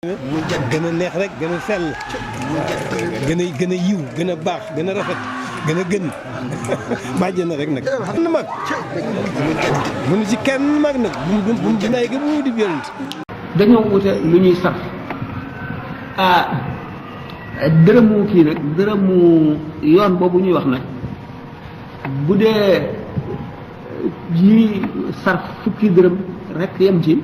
gën a neex rek gën a sell gën a yiw gën a baax gën a rafet gën a gën bàjj na rek nag na mag mënu ci kenn mag nag bu dinay ga bu di yonent dañoo wute lu ñuy saf dërëmu kii nag dërëmu yoon boobu ñuy wax nag bu dee yi sarf fukki dërëm rek yem ci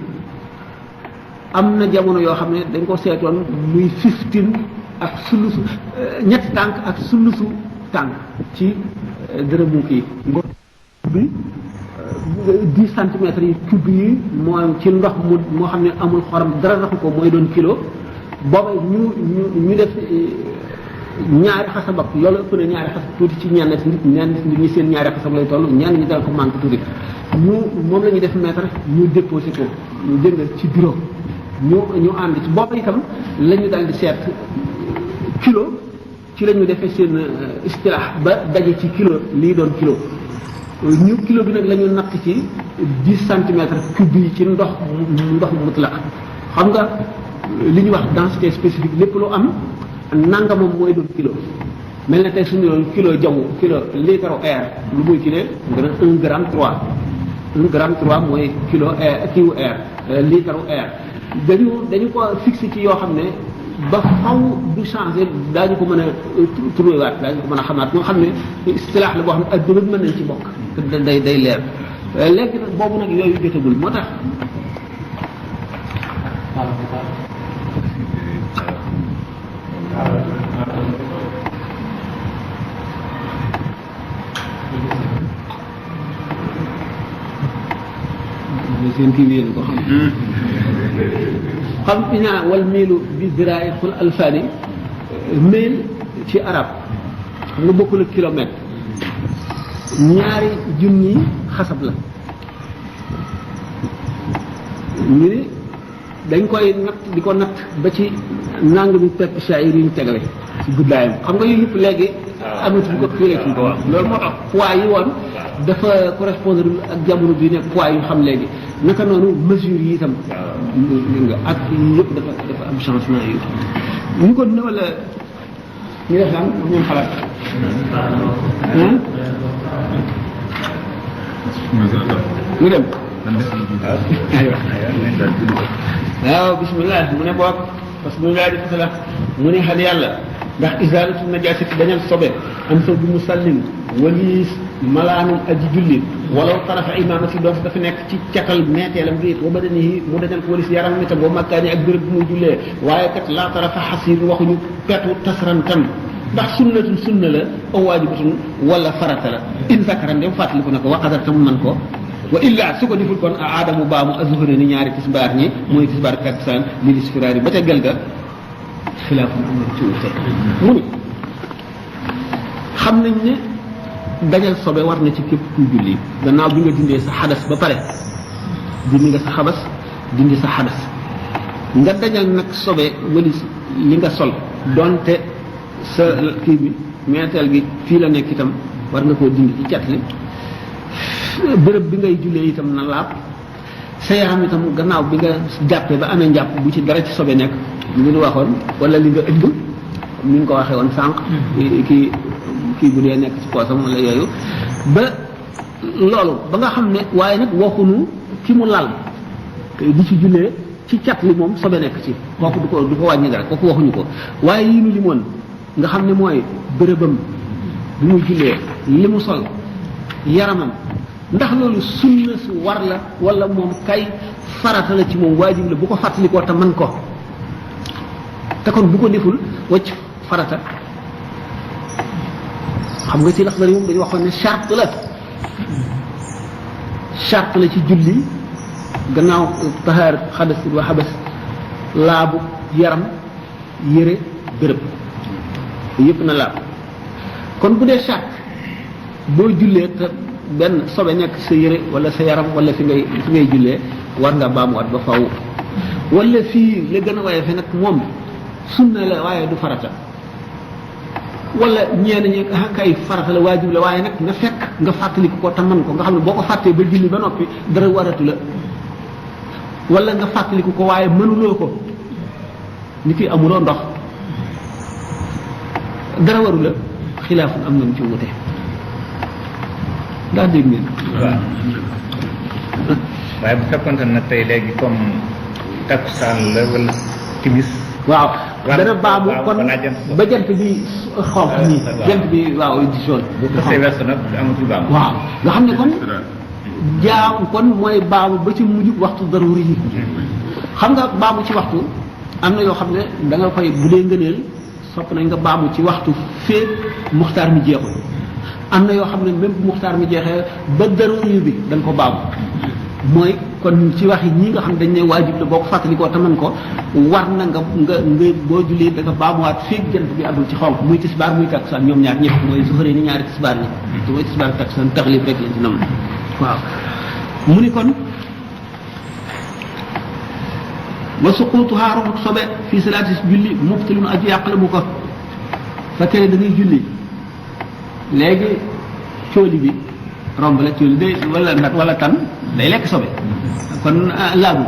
am na jamono yoo xam ne dañ ko seetoon muy 15 ak sulusu ñetti tànk ak sulusu tànk ci dërëmu kii ngor bi 10 centimètres yi cube yi moo ci ndox mu moo xam ne amul xorom dara raxu ko mooy doon kilo booba ñu def ñaari xasab ak loolu ëpp na ñaari xasab tuuti ci ñenn nit ñi seen ñaari xasab lay toll ñenn ñi dal ko manque tuuti moom la ñuy def mètre ñu déposé ko ñu jënd ci bureau ñu ànd ci booba itam la ñu dal di seet kilo ci la ñu defee seen istilaax ba daje ci kilo lii doon kilo ñu kilo bi nag la ñu natt ci 10 centimètres cube yi ci ndox mutlaq xam nga li ñuy wax densité spécifique lépp lu am nangamam mooy doon kilo mel na tey suñu doon kilo jaww kilo litre air lu muy kilo nga ne 1 gramme 3 1 gramme 3 mooy kilo air kiiwu air litre air dañu ko fixé ci yoo xam ne ba faw du changé daañu ko mën a trouvé waat daañu ko mën a xamaat moo xam ne istilaax la boo xam ne adduna bi mën nañ ci bokk day leer léegi nag boobu nag yooyu jotagul moo tax seen kii yéen ko xam ina wal miilu bi ziraay xul alfaani mil ci arab xam nga bokkul ak kilomètre ñaari junni xasab la ñu ni dañ koy natt di ko natt ba ci nangami pepp sha'ir yi ñu tegale ci guddaayam xam nga yu yëpp léegi amatu bi ko fii ci ko loolu moo tax poids yi woon dafa correspondre ak jamono bi ne poids yu xam léegi naka noonu mesure yi itam nga ak yëpp dafa am changement yi ñu ko dina wala ñu def daan ñoom xalaat ñu dem waaw bismillah mu ne boog parce que laa di fasala mu ne xal yàlla ndax isaalatu najaasati dañal sobe am sa bu musallim waliis malaanum aji julli walaw tarafa imaamati doon dafa nekk ci catal meeteelam bi wa badanihi mu dañal ko walis yaram itam boo makkaani ak béréb bu muy jullee waaye kat laa tarafa xasiir waxuñu petu tasran tam ndax sunnatun sunna la aw waajibatun wala farata la in zakaran dem fàttaliku na ko wa qadar tam man ko wa illa su ko deful kon aadamu baamu azuhri ni ñaari tisbaar ñi mooy tisbaar takkusaan li lisfiraari ba ca gel ga xilaafun am na ci wute mu ni xam nañ ne dajal sobe war na ci képp kuy julli gannaaw bi nga dindee sa xadas ba pare dindi nga sa xabas dindi sa xadas nga dajal nag sobe wali li nga sol donte sa kii bi meeteel gi fii la nekk itam war nga koo dindi ci cat li bërëb bi ngay jullee itam na laab sa yaram itam gannaaw bi nga jàppee ba amee njàpp bu ci dara ci sobe nekk li ñu waxoon wala li nga ëmb ni ñu ko waxee woon sànq kii bu dee nekk ci poosam wala yooyu ba loolu ba nga xam ne waaye nag waxuñu ki mu lal di ci jullee ci cat li moom sobe nekk ci kooku du ko wàññi dara kooku waxuñu ko waaye yi nu limoon nga xam ne mooy bërëbam bi muy jullee li mu sol yaramam ndax loolu sunna su war la wala moom kay farata la ci moom waajib la bu ko fàttalikoo te man ko te kon bu ko deful wacc farata xam nga ci Laxdari moom dañu waxoon ne charte la ci julli gannaaw tahaar xadas wa xabas laabu yaram yére bërëb yëpp na laab kon bu dee charte boo jullee te benn sobe nekk sa yére wala sa yaram wala fi ngay jullee war nga baamuwaat ba faw wala fii la gën a waaye fe nag moom sunna la waaye du farata wala ñeen ñi kay farata la waajib la waaye nag nga fekk nga fàttaliku ko te man ko nga xam ne boo ko fàttee ba julli ba noppi dara waratu la wala nga fàttaliku ko waaye mënuloo ko ni ki amuloo ndox dara waru la xilaafun am nañ ci wute ndax dégg ngeen waaw waaye bu fekkonte na tey léegi comme takkusaan la wala timis waaw dana baamu waaw kon balaa jant so. ba jant bi xonq nii waaw. jant bi waaw di jaune bu ko see weesu nag amatul baamu waaw nga xam ne kon jaam kon mooy baamu ba ci mujj waxtu daruri yi xam nga baamu ci waxtu am na yoo xam ne da nga koy bu dee ngëneel sopp nañ nga baamu ci waxtu féeg muxtaar mi jeexul am na yoo xam ne même bu muxtaar mi jeexee ba daruri bi da nga ko baamu mooy kon ci wax yi ñii nga xam ne dañ ne waajib la boo ko fàttalikoo te mën ko war na nga boo jullee da nga baamuwaat féeg jant bi àggul ci xonk muy tisbaar muy takkusaan ñoom ñaar ñëpp mooy zuhre ni ñaari tisbaar ñi te mooy tisbaar takkusaan taxlib rek lañ ci nam waaw mu ni kon wa suqutuha roxut sobe fii salaatis julli mubtilun aji yàq la bu ko fekkee ne da ngay julli léegi cooli bi romb la cooli day wala nag wala tan day lekk sobe kon laabu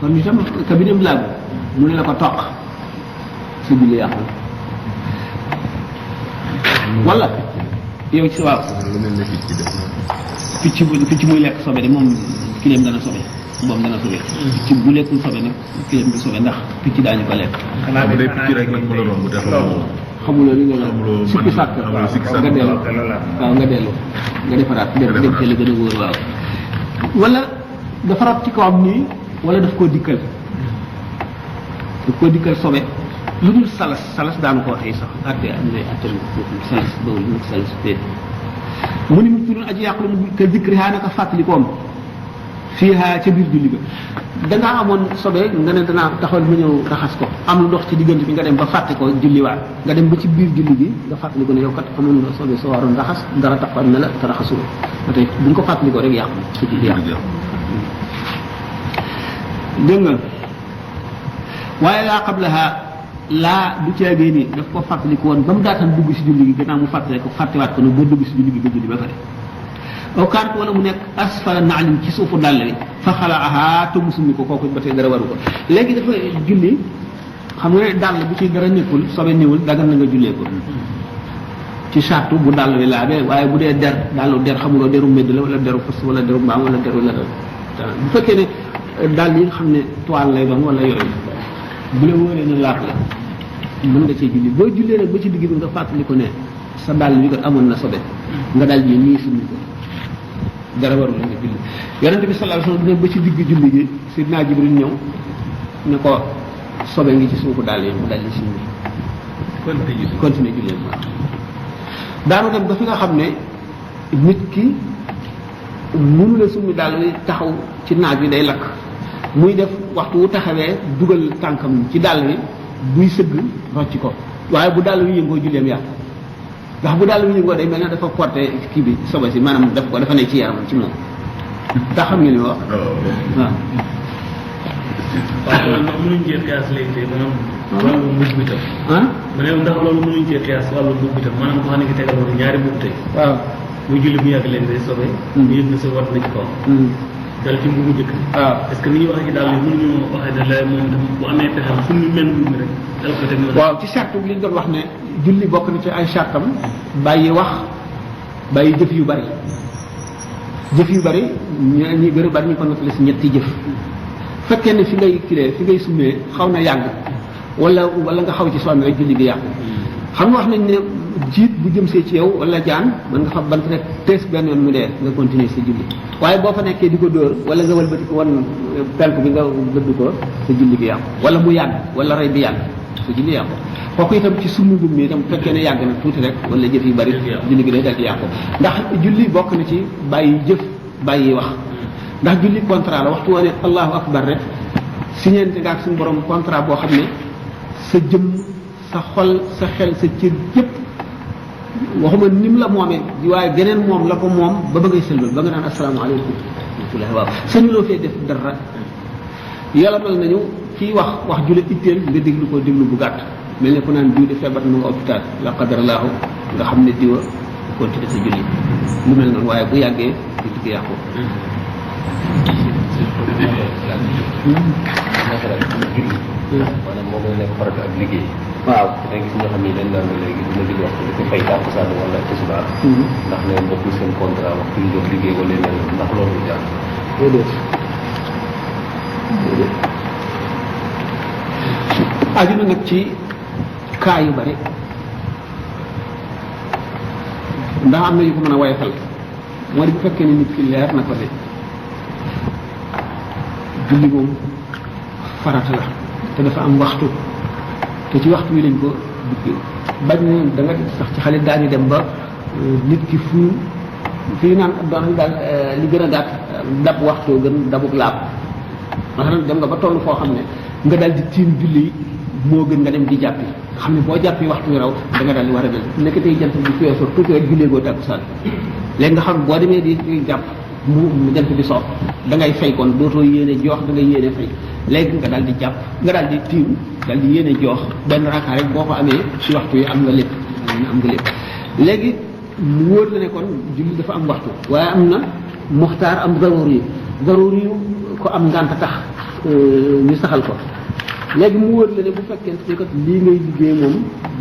kon itam kabinem laabu mu ne la ko toq sa julli yàqu wala yow ci waaw picc muy lekk sobe de moom kileem dana sobe moom dana sobe picc bu lekkul sobe nag kileem du sobe ndax picc daañu ko lekk xanaa bu dee picc rek nag mën a romb te xamuloo xamuloo li nga la xamuloo sikki sàkk xamuloo sikki sàkk nga delloo waaw nga delloo nga defaraat dem dem te la gën a wóor waaw wala dafa rab ci kawam nii wala daf koo dikkal sobe lu dul salas daanu ko waxee sax atte am na atte salas bawul nag salas péet mu ni mu turun aji yàqulu mu ka zikri haa naka fàttalikoom fii haa ca biir julli ga dangaa amoon sobe nga ne danaa taxawal ma ñëw raxas ko am lu dox ci diggante bi nga dem ba fàtte ko julliwaat nga dem ba ci biir julli gi nga fàttali ko ne yow kat amoon nga sobe soo waroon raxas dara taxawal na la te raxasuloo ba tey bu nga ko fàttali ko rek yàqu sa julli yàqu dégg nga waaye laa qablaha laa du caagee ni daf ko fàttaliku woon ba mu daataan dugg si julli gi gannaaw mu fàttali ko fàttewaat ko nag ba dugg si julli gi ba julli ba pare aw kaan wala mu nekk asfala naalin ci suufu dàll bi fa xalaaha te musumi ko kooku ba tey dara waru ko léegi dafa julli xam nga ne dàll bu ci dara nekkul sobe néewul dagan na nga jullee ko ci sartu bu dàll bi laabee waaye bu dee der dàllu der xamuloo deru mbedd la wala deru fas wala deru mbaam wala deru leneen bu fekkee ne dàll yi nga xam ne toile lay doon wala yooyu bu la wóoree ne laab la mën nga cee julli boo jullee nag ba ci digg bi nga fàttali ko ne sa dàll bi kat amoon na sobe nga daal di nii summi ko dara warul la nga julli yonente bi sallallahu alayhi wasallam ba ci digg julli gi Seydina Jibril ñëw ne ko sobe ngi ci suufu dàll yi mu daal di summi continuer julli waaw daanu dem ba fi nga xam ne nit ki mënu la summi dàll yi taxaw ci naaj bi day lakk muy def waxtu wu taxawee dugal tànkam ci dàll bi buy sëgg rocc ko waaye bu dàll wi yëngoo julleem yàqu ndax bu dàll wi yëngoo day mel ne dafa porté kii bi sobe si maanaam def ko dafa ne ci yaramam ci moom ndax xam nga li ma wax waaw waaw loolu ndax mënuñ cee xiyaas léegi tey maanaam wàllu mbubb bi tam ah ma ne ndax loolu mënuñ cee xiyaas wàllu mbubb bi tam maanaam ko xam ne ki tegal woon ñaari mbubb tey waaw muy julli bu yàgg léegi day sobe mu yëg na sa wat na ci kaw dal ci mbubu njëkk waaw est-ce que ni ñuy waxee ci daal yi mënuñu waxee ne la moom itam bu amee pexam fu mu mel mbubb mi rek dal ko teg waaw ci charte bi li ñu doon wax ne julli bokk na ci ay chartam bàyyi wax bàyyi jëf yu bari ñi gën a bari ñu ko nattale si ñetti jëf fekkee ne fi ngay kilee fi ngay summee xaw na yàgg wala nga xaw ci sonn rek julli gi yàqu xam nga wax nañ ne jiit bu jëm see ci yow wala jaan mën nga fa bant rek tees benn yoon mu dee nga continuer sa julli waaye boo fa nekkee di ko dóor wala nga wëlbati ko wan penk bi nga gëdd ko sa julli gi yàqu wala mu yàgg wala rey bi yàgg sa julli yàqu kooku itam ci summi gum mi itam fekkee ne yàgg na tuuti rek wala jëf yu bari julli gi day dal di yàqu ndax julli bokk na ci bàyyi jëf bàyyi wax ndax julli contrat la waxtu wane allahu akbar rek signente nga ak suñu borom contrat boo xam ne sa jëm sa xol sa xel sa cër yëpp waxuma nim la moomee waaye geneen moom la ko moom ba ngay sëlmal ba nga naan asalaamaaleykum rahmatullahi waaw sañu loo fee def dara yàlla mal nañu kii wax ju la itteel nga déglu ko déglu bu gàtt mel ne ku naan diw de feebar na nga hôpital la qadarallahu nga xam ne diwa continuer sa julli lu mel noonu waaye bu yàggee du digg yàqu maanaam moom la nekk farata ak liggéey. waaw da ngay gis ñoo xam ne dañ naan léegi dina jël waxtu di ko fay tàkkusaan wala tisbaar. ndax ne bokkul seen contrat waxtu ñu doon liggéey wala leneen ndax loolu jaar. déedéet aju na nag ci cas yu bari ndax am na yu ko mën a woyofal moo di bu fekkee ne nit ki leer na ko ne julli moom farata la te dafa am waxtu te ci waxtu wi lañ ko duggee bañ ne da nga sax ci xale daañu dem ba nit ki fu fii naan doon daal li gën a gàtt dab waxtu gën dabuk laab maanaam dem nga ba toll foo xam ne nga daal di tiim julli moo gën nga dem di jàppi nga xam ne boo jàppi waxtu wi raw da nga daal di war a del nekk tey jant bi fiyee so tuuti rek jullee goo takkusaan léegi nga xam boo demee di jàpp mu jant bi so da ngay fay kon dootoo yéene joox da ngay yéene fay léegi nga daal di jàpp nga daal di tiim daal di yéene joox benn raka rek boo ko amee ci waxtu yi am nga lépp am nga lépp léegi mu wóor la ne kon julli dafa am waxtu waaye am na muxtaar am daruri yu ko am ngànt tax ñu saxal ko léegi mu wóor la ne bu fekkente ne kat lii ngay liggéey moom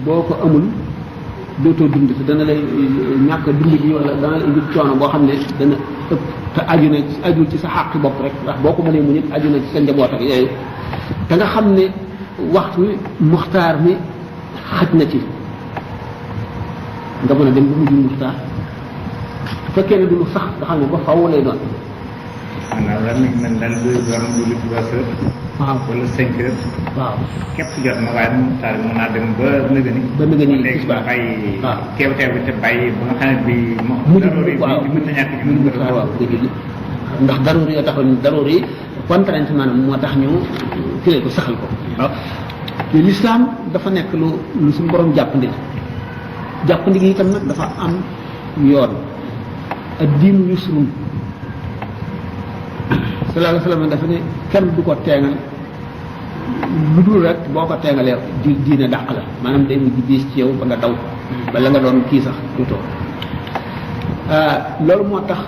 boo ko amul dootoo dund te dana lay ñàkk dund gi wala dana la indi coono boo xam ne dana ëpp te aju ci sa xàqi bopp rek ndax boo ko mënee mu nit aju na ci sa njaboot ak yooyu te nga xam ne waxtu wi muxtaar mi xaj na ci nga mën a dem ba mujj muxtaar bu fekkee ne du lu sax nga xam ne ba faaw lay doon. maanaam lan la ñu mën daal di waroon julli 3 heures. waaw wala 5 heures. waaw képp jot na waaye muxtaar mën naa dem ba nëgëni. ba nëgëni léegi tisbaar nga bàyyi. waaw teew bi te bàyyi ba nga xam ne bii. mujj waaw mën na ñàkk ñu mën waaw waaw nga julli ndax daroori yoo taxoon daroori yi contrainte maanaam moo tax ñu firee ko saxal ko waaw te l'islam dafa nekk lu suñu borom jàppandi gi itam nag dafa am yoon ak diinu yusrun sallallahu alayhi wa sallam dafa ne kenn du ko teengal lu dul rek boo ko teengalee diine dàq la maanaam day mujj diis ci yow ba nga daw ba la nga doon kii sax dootoo loolu moo tax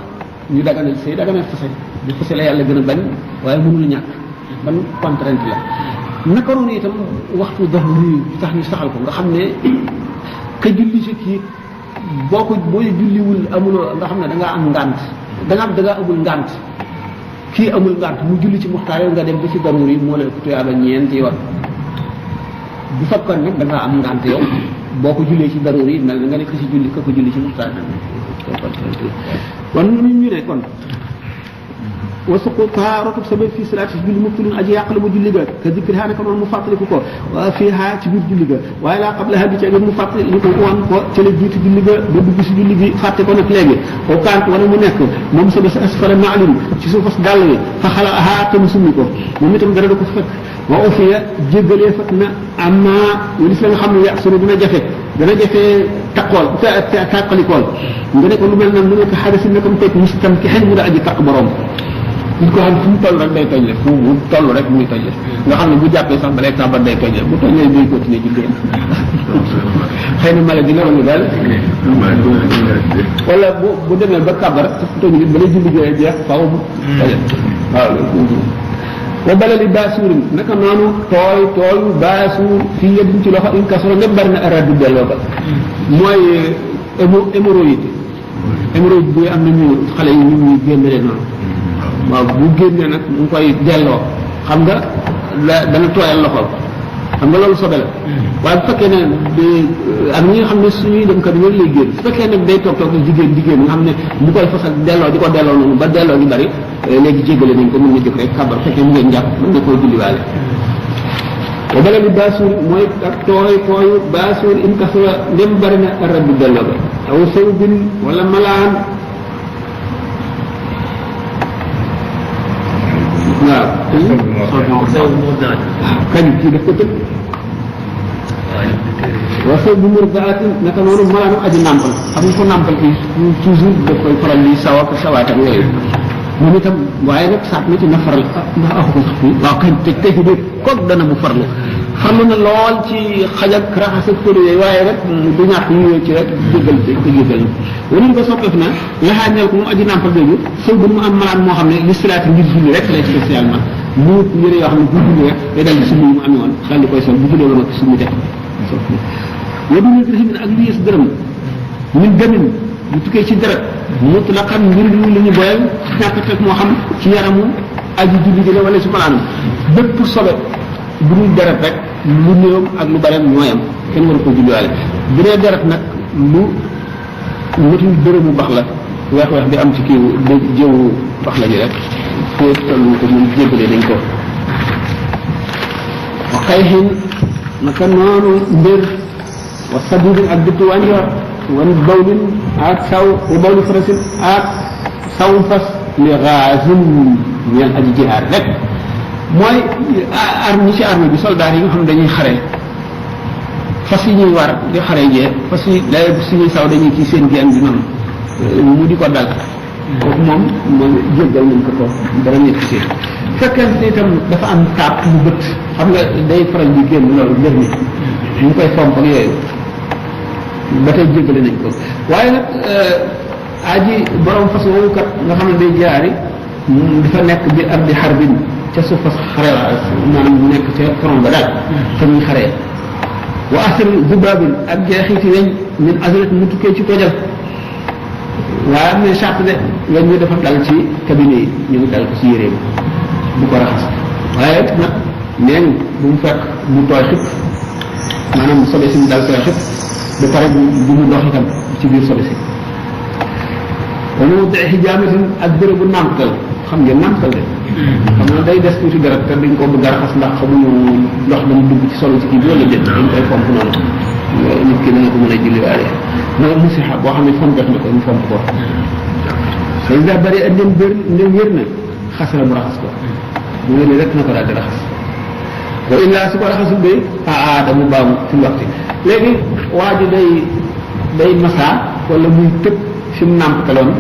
ñu daganal sëy daganal fase bu fase la yàlla gën a bañ waaye mënul ñàkk ban contrainte la naka noonu itam waxtu daruri tax ñu saxal ko nga xam ne ka julli si kii boo julliwul amuloo nga xam ne da ngaa am ngànt da ngaa amul ngànt kii amul ngànt mu julli ci muxtaar yow nga dem ba ci daruri moo la ëpp tuyaaba ñeenti yoon bu fekkoon nag da ngaa am ngànt yow boo ko jullee ci daruri mel na nga nekk ci julli ka ko julli ci muxtaar kon ñu ne kon wasuqu taaratu sabab fii salaati si julli mubtilun aji yàq la mu julli ga ka zikriha naka noonu mu fàttaliku ko waa fiiha ci biir julli ga waaye laa qablaha bi ci mu fàttaliku woon ko ci la jiitu julli ga ba dugg si julli gi fàtte ko nag léegi au kant wala mu nekk moom sama sa asfala maalin ci suufas dàll wi fa xalaaha te mu summi ko moom itam dara da ko fekk wa ufiya jéggalee fat na amma wali si la nga xam ne yàq sunu dina jafe taqool tàqalikool nga ne ko lu mel nag mu nekk xadasi nekam teg mustam ki xen mu da aji taq borom nit ko xam ne fu mu toll rek day tojle fu mu toll rek muy tojle nga xam ne bu jàppee sax ba lay tàmbat day tojle bu tojlee day continuer julli xëy na mala dina wala daal wala bu demee ba kàbbar te fu toll nit ba lay julli jooyee jeex faaw mu tojle waaw wa balali baasuurin naka noonu tooy baasuur fii yëdduñ ci loxo une kasoro nga bari na arab bi delloo ba mooy hémorroïde bi am nañu xale yi ñu ñuy génne noonu waaw bu génnee nag mu ngi koy delloo xam nga dana tooyal loxo xam nga loolu sobe la waaye bu fekkee ne am ñi nga xam ne suñuy dem kat ñoom lay génn su fekkee nag day toog jigéen nga xam ne mu koy fasal delloo di ko delloo noonu ba delloo gi bari léegi jéggale nañ ko mën na jëkk rek kabar fekkee mu ngeen jàpp mën nga koy julliwaale wa bala bi baasuur mooy ak tooyu baasuur in kasura ndem bari na arab bi delloo ba aw saw bin wala malaan waaw kañ kii daf ko tëb waso bu murdaatin naka noonu malaanu aji nàmpal xam nga ko nàmpal bi toujours daf koy faral di saw ak sawaatam yooyu moom itam waaye nag saat na ci na faral ndax axu ko sax fii waaw kañ te tey bi koog dana mu farlu farlu na lool ci xaj ak raxas ak përi yooyu waaye rek du ñàkk ñu ci rek jéggal ko jéggal wanuñ ko soppeef na laxaa ñeel ko mu aji nàmpal jooju sëw bu mu am malaan moo xam ne li silaati ngir julli rek lay spécialement mu yëre yoo xam ne bu julli rek day dal di summi mu amee woon dal di koy sol bu jullee ba noppi summi def waduñu dirhamin ak lu yées dërëm min demin bu tukkee ci deret mutlaqan mbir lu ñu boyal ñàkk teg moo xam ci yaramu aji julli gi la wala su malaanam bépp sobe bu dul deret rek lu néewam ak lu bareem ñooyam kenn waru ko julliwaale bu dee deret nag lu matul dërëmu bax la weex weex bi am ci kii jëwu bax la ji rek foo tollu ko mun jéggalee dañ ko wa xay xin naka noonu mbir wa sadidin ak dëtt wànjoor wan bawlin ak saw wa bawli farasin ak saw fas li gaasin ñeel aji jihaar rek mooy arme ci arme bi soldat yi nga xam ne dañuy xare fas yi ñuy war di xare jee fas yi day suñuy saw dañuy ci seen génn bi noonu mu di ko dal kooku moom jéggal nañ ko dara nekk ci fekkente ni itam dafa am taab mu bët xam nga day faral di génn loolu mbir mi ñu koy fomp ak yooyu ba tey jéggale nañ ko waaye nag aji borom fas woowu kat nga xam ne day jaari dafa nekk bi ardi xarbin ca suuf fas xare maanaam mu nekk ca front ba daal fa ñuy xaree wa asri zubabin ak jeexiti weñ min azrat mu tukkee ci tojal waaye am ne charte de weñ ñu dafa dal ci cabinet yi ñu ngi dal ko ci yére bi bu ko raxas waaye nag neen bu mu fekk mu tooy xip maanaam sobe si mu dal tooy xip ba pare bu mu dox itam ci biir sobe si wa mu de xijaamatin ak bërëbu nàmpatal xam ngeen nàmpatal de xam na day des tuuti dara te dañ ko bëgg a raxas ndax xamuñu ndox dama dugg ci solo ci kii bi wala déet dañ koy fomp noonu nit ki dana ko mën a julliwaale mooy musiha boo xam ne fompet na ko ñu fomp ko say da bëri ak ndem bër ndem wér na xas la mu raxas ko bu wér rek na ko daal di raxas wa illaa su ko raxasul de aada mu baamu fi waxti léegi waa ji day masaa wala muy tëb fi mu nàmpataloon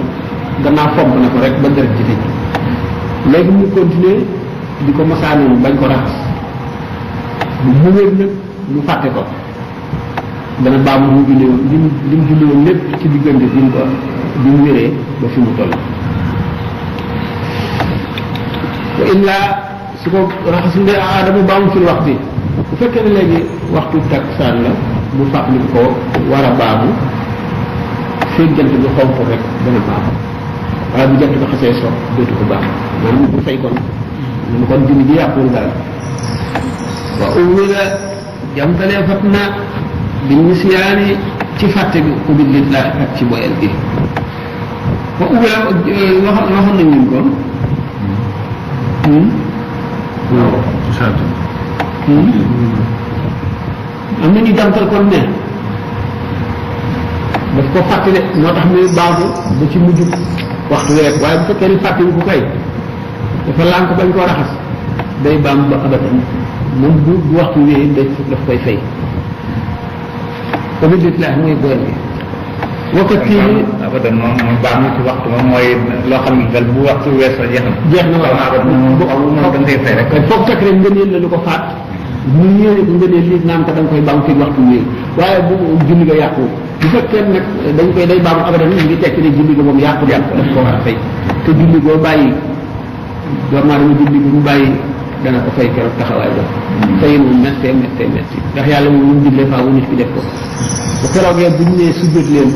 gannaaw fomp na ko rek ba deret ci tëj léegi mu continuer di ko masaa noonu bañ ko raxas mu wér nag mu fàtte ko dana baamu mu julli woon li mu julli woon lépp ci diggante bi mu ko bi mu wéree ba fi mu toll wa illaa su ko raxasul de aadama baamu fil waxti bu fekkee ne léegi waxtu takkusaan la mu fàttali ko war a baamu fekk jant bi xonq rek dana baamu waaye bu jant bi xasee so dootu ko baax maanaam bu fay kon mu kon julli bi yàqul daal wa umila jamtalee fat na bi nisyaani ci fàtte bi ubbi li la ak ci boyal bi wa umila waxoon nañ leen ko am na ñu jàmtal kon ne daf ko fàtte de moo tax muy baaxu ba ci mujj waxtu wi rek waaye bu fekkee ni fàtte wu ko kay dafa lànk bañ koo raxas day baam ba abatan moom bu waxtu wi daf koy fay obligatoirement mooy boyal bi wakkat kii bi abadan moom baax na ci waxtu moom mooy loo xam ne daal bu waxtu weesoo jeex na. jeex na waaw moom dañ koy fay rek. foog fekk rek ngëneel la lu ko faat mu ñëwee ko ngëneel lii naan ko da nga koy baam fii waxtu wi waaye bu julli nga yàqu bu fekkee nag dañ koy day baam abadan ñu ngi tekki ne julli ga moom yàqu daf ko war a fay te julli goo bàyyi normal dama julli bu mu bàyyi dana ko fay keroog taxawaay ba fay moom méttee ndax yàlla moom mu digle faaw nit ki def ko bu keroogee bu ñu nee sujjóot leen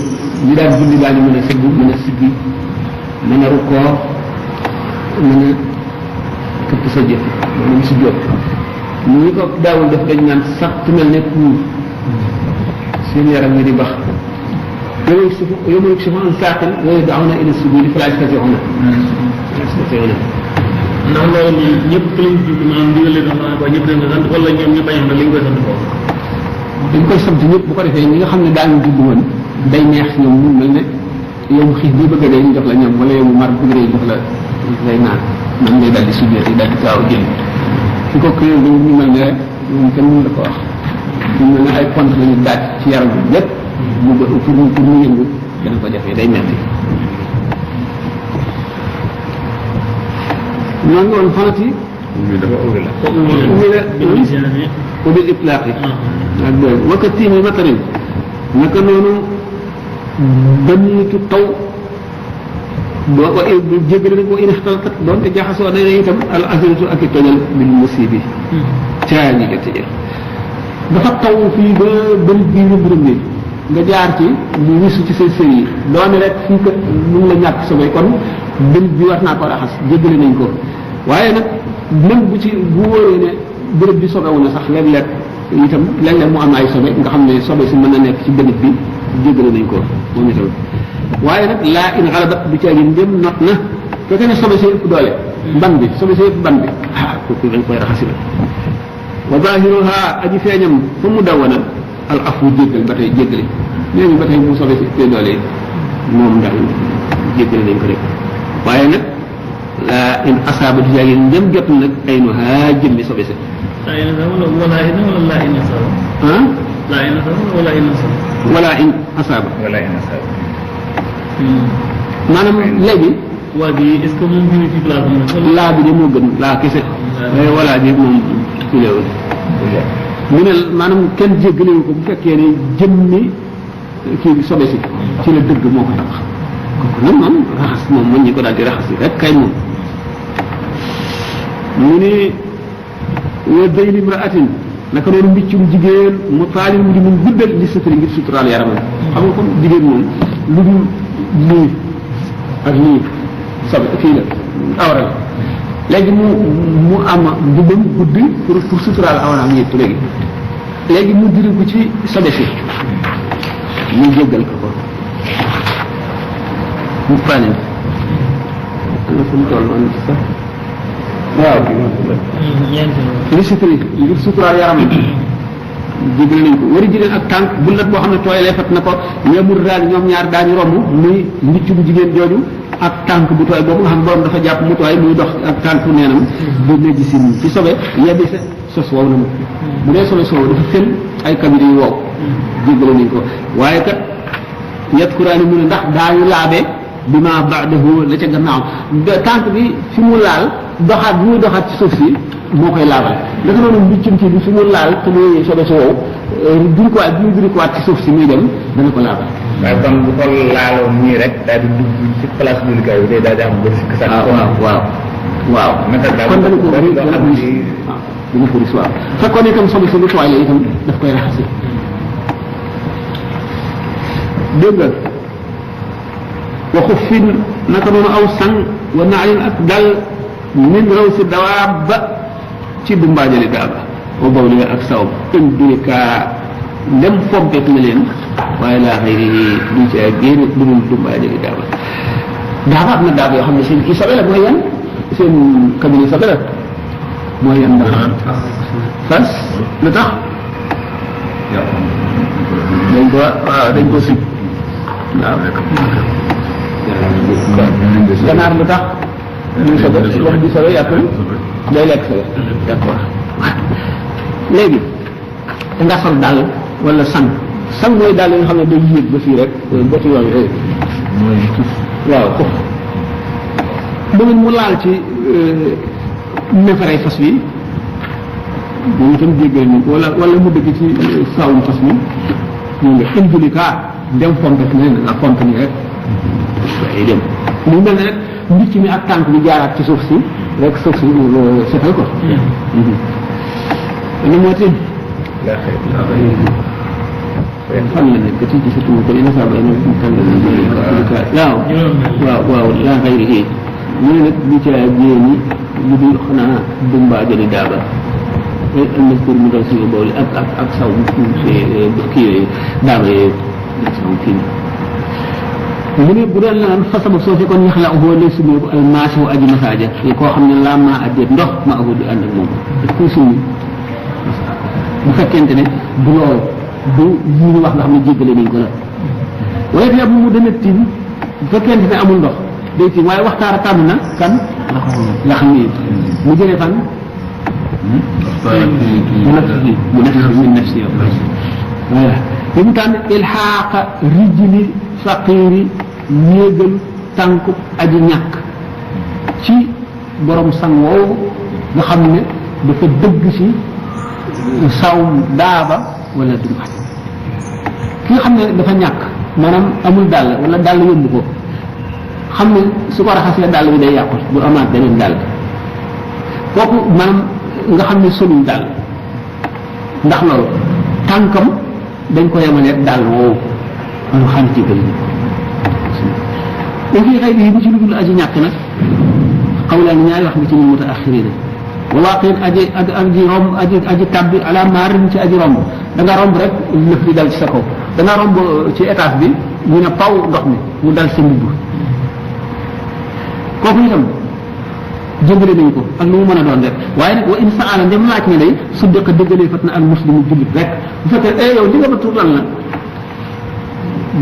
ñu daan julli daal di mën a sëgg mën a siggi mën a rukkoo mën a këpp sa jëf mën a sujjóot ñi ko daawul def dañ naan sax mel ne kuur seen yaram yi di bax yawma yukshafu an saaqin wa yud'awna ila sujudi fala yastati'una ndax loolu ñëpp lañ jublu maanaam ndigal leen xam ko ñëpp dañ ko sant wala ñoom ñu bañoon na li ñu koy sant foofu dañ koy sant ñëpp bu ko defee ñi nga xam ne daañu jublu woon day neex si ñoom mu mel ne yow mu xiif bi bëgg a dee ñu jox la ñoom wala yow mu mar bëgg a jox la lay naan man ngay daal di sujjóot yi daal di gaaw jël fi ko këyoo dañ ñu mel ne rek moom kenn mënu la ko wax ñu mel ne ay pont lañu daaj ci yaram bi lépp mu pour mu yëngu dana ko jafee day metti ñoo ngi woon fanati bil itlaaq yi ak boobu waka tiimi matarin naka noonu baniitu taw boo ko jéggale nañ ko inixtaltat doonte jaxasoo na itam al azratu ak i tojal bil musibi caani ga tëjël dafa taw fii ba bëri bii ñu mbirum ni nga jaar ci mu wisu ci say sëy yi doone rek fii kat mu ngi la ñàkk sobee kon bëri bi war naa ko raxas jéggale nañ ko waaye nag même bu ci bu wóoree ne bërëb bi sobewu na sax léeg-léeg itam léeg-léeg mu am ay sobe nga xam ne sobe si mën na nekk ci bënit bi jéggale nañ ko moom itam waaye nag laa in xalabat du caagi ndém not na fekkee ne sobe si ëpp doole ban bi sobe si ëpp ban bi kooku dañ koy raxasi la wa zahiruha aji feeñam fa mu dawana al afu jéggal ba tey jéggale léegi ba tey mu sobe si ëpp doole moom daal jéggale nañ ko rek waaye nag laa in asaaba du caagi ndém jot nag ay no haa jëmmi sobe si laa in asaaba wala laa in asaaba laa in asaaba wala in asaaba wala in asaaba wala in asaaba maanaam léegi waa bi est-ce que moom bi ci place am laa bi de moo gën laa kese wala bi moom filéwul mu ne maanaam kenn jéggalewu ko bu fekkee ne jëmmi kii bi sobe si ci la dëgg moo ko tax kooku nag moom raxas moom mën ñi ko daal di raxas yi rek kay moom mu ni wa day limraatin naka noonu mbiccum jigéen mu taalin mu di mun guddal li satari ngir suturaal yaramam xam nga comme jigéen moom lu dul lii ak lii sobe kii la awra la léegi mu am mbubbam guddi pour suturaal awraam yëpp léegi mu diri ko ci sobe si ñu jéggal ko mu panen ana fu mu toll noonu sax waaw li suturi ngir suturaal yaramam jégal nañ ko wari jigéen ak tànk bullat boo xam ne tooyalee fat na ko ñeemul daal ñoom ñaar daañu romb muy mbicc bu jigéen jooju ak tànk bu tooy boobu nga xam borom dafa jàpp mu tooy muy dox ak tànk neenam bu léegi si ci sobe yebbi sa sos wow na mu bu dee sobe soow dafa fël ay kabiri yu wow jégal nañ ko waaye kat yatkuraani mu ne ndax daañu laabee bi ma ba'dahu la ca gannaaw tànk bi fi mu laal doxaat bi muy doxaat ci suuf si moo koy laabal naka noonu mbiccum ci bi fi mu laal te muy sobe si wow duñ ko waat bi ñu ko waat ci suuf si muy dem dana ko laabal. waaye kon bu ko laaloo nii rek daal di dugg ci place jullikaay bi day daal di am bëri si kasa. waaw kon dana ko wér dana ko ris waaw dana ko ris waaw fekkoon itam sobe si lu tooy la itam daf koy raxasi dégg nga waxu fin naka noonu aw sang wa naalin ak dal min raw si dawaab ba ci bu mbaajali daaba wa bawli ak saw in durikaa ndem fompeek na leen waaye laa xëy du ci génn lu dul du mbaajali daaba daaba am na daaba yoo xam ne seen kii sobe la mooy yan seen cabinet sobe la mooy yan ndax fas lu tax dañ ko waaw dañ ko sib waaw ganaar lu tax muy sobe wax di sobe yàppul day lekk sobe d'accord léegi nga sol daal wala sang mooy daal yi nga xam ne day yéeg ba fii rek boti yooyu waaw ko bëgg mu laal ci neefaree fas wi moom itam jéggale ni wala mu dëgg ci sawum fas mi ñu nga indulika ndem fompek ne nga fomp ni rek waaye dem mu mel ne rek mbicc mi ak tànk bi jaaraat ci suuf si rek suuf si setal ko ana moo tin fan la nekk ci gisatuma ko ina saba ina waaw laa xayri hii mu ne nag bi ca jéeni lu dul xanaa dumbaa jëli daaba am pour mu dal suñu boole ak saw kii yooyu daaba yooyu saw kii mu ne bu doon la naan fasama soo fekkoon ñax la boo lay sumeeku al maasi wu aji masaaja koo xam ne laa maa addeet ndox ma ahu di ànd ak moom daf koy summi bu fekkente ne bu loolu bu yii ñu wax nga xam ne jéggale nañ ko la waaye te mu dana tiim bu fekkente ne amul ndox day tiim waaye waxtaara tànn na kan nga xam ne mu jëlee fan mu nekk min nafsi yow voilà bi mu tànn ilxaaqa rijli faqiiri yéegal tànku aji ñàkk ci borom sang woowu nga xam ne dafa dëgg ci sawum daaba wala dumbaat ki nga xam ne dafa ñàkk maanaam amul dàll wala dàll yóbbu ko xam ne su ko raxasee dàll bi day yàqu bu amaat beneen dàll kooku maanaam nga xam ne solul dàll ndax loolu tànkam dañ ko yemaleeg dàll woowu man xam ci gën a fii xëy bu ci lu dul aji ñàkk nag xawlaan ñaari wax nga ci ñu mutaaxiriin wa waaqin aji romb aji tabbi ala maarin ci aji romb da nga romb rek lëf di dal ci sa kaw da nga romb ci étage bi ñu ne paw ndox mi mu dal sa mbubb kooku itam jëngale nañu ko ak lu mu mën a doon rek waaye nag wa in saala ndem laaj ne day su dëkk dëggalee fat na al muslimu jullit rek bu fekkee yow li nga ma tuur lan la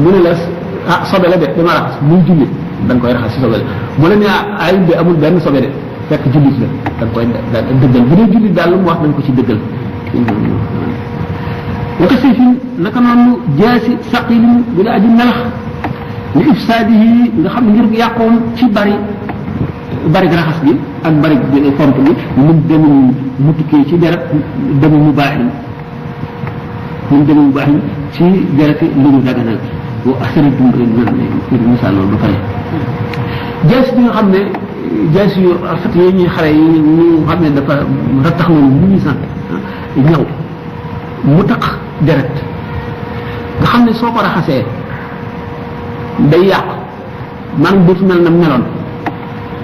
mu ne la sobe la de dama raxas muy jullit da nga koy raxas si sobe la mu la ne ay bi amul benn sobe de fekk jullit la da nga koy dëggal bu dee jullit daal lu mu wax dañ ko ci dëggal waka sayfin naka noonu jaasi saqilin bu la aji melax li ifsaadihi nga xam ne ngir yàqoom ci bari raxas bi ak bari font bi mun demin mu tukkee ci deret demu mu baaxin mun demu mu baaxin ci dereti lu ñu daganal wa asari dumre nan misaal loolu ba pare jaasi bi nga xam ne jaasi yu rafet yi ñuy xare yi ñu xam ne dafa rattax noonu lu ñu sant ñaw mu taq deret nga xam ne soo ko raxasee day yàq maanaam dootu mel na meloon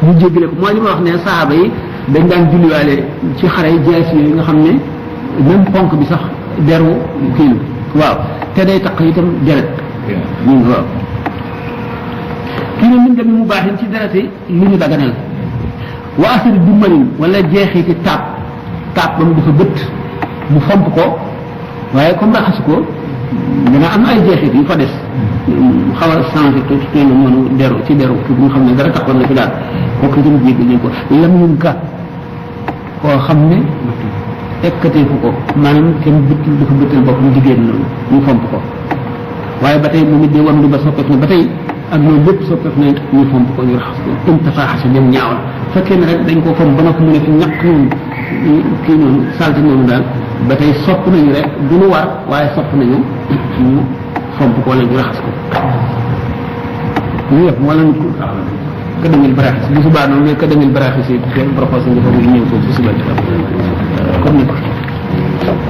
ñu jéggale ko mooy li ma wax ne saaba yi dañ daan julliwaale ci xare yi jaasi yooyu nga xam ne même ponk bi sax deru kii waaw te day taq itam deret waaw kii ne min dem mu baaxin ci dereti lu ñu daganal wa asari du manin wala jeexiti taab ba mu dafa bët mu fomp ko waaye comme raxasu ko dana am ay jeexit yu fa des xaw a changé tuuti tey noonu deru ci deru pour ñu xam ne dara taxoon na fi daal kooku itam jéggi nañ ko lam ñun ka koo xam ne ekkateefu ko maanaam kenn bëtt dafa bëttal boppam jigéen noonu ñu fomp ko waaye ba tey moom it day wan lu ba soppeeku ne ba tey ak loolu lépp soppeeku ne ñu fomp ko ñu raxas ko im tafaaxasa dem ñaawal fekkee ne rek dañ ko fomp ba noppi mu ne fi ñàkk noonu kii noonu salte noonu daal ba tey sopp nañu rek du lu war waaye sopp nañu ñu fomp ko wala ñu raxas ko ñu yëpp wala ñu ka demil baraxis bu subaa noonu mais ka demil baraxis yi proposé nga foofu ñëw foofu suba comme ni ko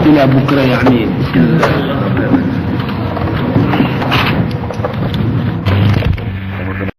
ila bukra yaani bismillah